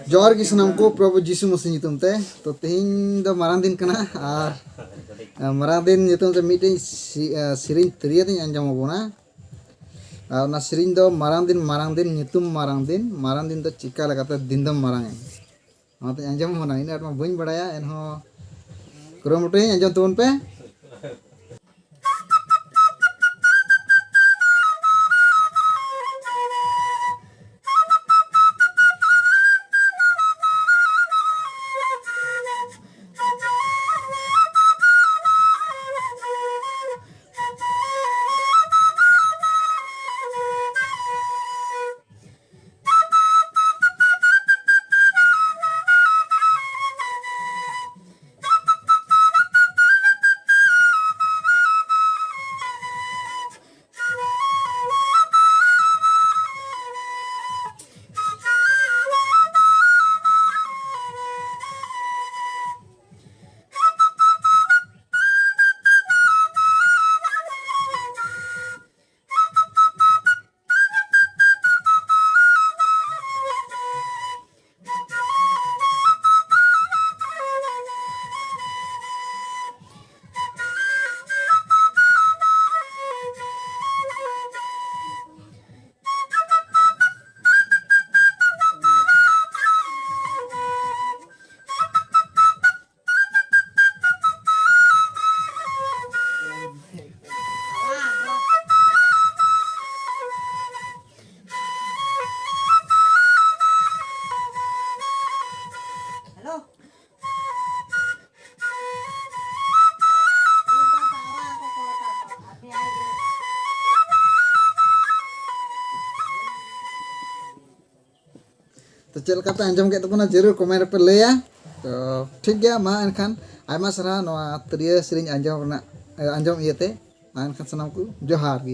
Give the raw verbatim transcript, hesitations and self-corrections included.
ᱡᱚᱦᱟᱨ ᱜᱮ ᱥᱟᱱᱟᱢ ᱠᱚ ᱯᱨᱚᱵᱷᱩ ᱡᱤᱥᱩ ᱢᱟᱹᱥᱤ ᱧᱩᱛᱩᱢ ᱛᱮ᱾ ᱛᱚ, ᱛᱮᱦᱮᱧ ᱫᱚ ᱢᱟᱨᱟᱝ ᱫᱤᱱ ᱠᱟᱱᱟ ᱟᱨ, ᱟᱨ ᱢᱟᱨᱟᱝ ᱫᱤᱱ ᱧᱩᱛᱩᱢ ᱛᱮ ᱢᱤᱫᱴᱮᱱ ᱥᱤ-, ᱟᱨ ᱥᱮᱨᱮᱧ ᱛᱤᱨᱭᱳ ᱫᱚᱧ ᱟᱸᱡᱚᱢ ᱟᱵᱚᱱᱟ᱾ ᱟᱨ ᱚᱱᱟ ᱥᱮᱨᱮᱧ ᱫᱚ ᱢᱟᱨᱟᱝ ᱫᱤᱱ, ᱢᱟᱨᱟᱝ ᱫᱤᱱ, ᱧᱩᱛᱩᱢ ᱢᱟᱨᱟᱝ ᱫᱤᱱ, ᱢᱟᱨᱟᱝ ᱫᱤᱱ ᱫᱚ ᱪᱤᱠᱟ ᱞᱮᱠᱟᱛᱮ ᱫᱤᱱ ᱫᱚᱢ ᱢᱟᱨᱟᱝ ᱮᱱ᱾ ᱚᱱᱟᱛᱮᱧ ᱟᱸᱡᱚᱢ ᱟᱵᱚᱱᱟ, ᱤᱱᱟᱹᱜ ᱟᱸᱴ ᱢᱟ ᱵᱟᱹᱧ ᱵᱟᱲᱟᱭᱟ, ᱮᱱᱦᱚᱸ ᱠᱩᱨᱩᱢᱩᱴᱩᱭᱟᱹᱧ, ᱟᱸᱡᱚᱢ ᱛᱟᱵᱚᱱ ᱯᱮ᱾ ᱛᱚ, ᱪᱮᱫ ᱞᱮᱠᱟ ᱯᱮ ᱟᱸᱡᱚᱢ ᱠᱮᱫ ᱛᱟᱵᱚᱱᱟ, ᱡᱟᱹᱨᱩᱲ comment ᱨᱮᱯᱮ ᱞᱟᱹᱭᱟ᱾ ᱛᱚ, ᱴᱷᱤᱠ ᱜᱮᱭᱟ, ᱢᱟ ᱮᱱᱠᱷᱟᱱ ᱟᱭᱢᱟ ᱥᱟᱨᱦᱟᱣ ᱱᱚᱣᱟ ᱛᱤᱨᱭᱳ ᱥᱮᱨᱮᱧ ᱟᱸᱡᱚᱢ ᱨᱮᱱᱟᱜ, ᱟᱸᱡᱚᱢ ᱤᱭᱟᱹᱛᱮ᱾ ᱢᱟ ᱮᱱᱠᱷᱟᱱ ᱥᱟᱱᱟᱢ ᱠᱚ ᱡᱚᱦᱟᱨ ᱜᱮ᱾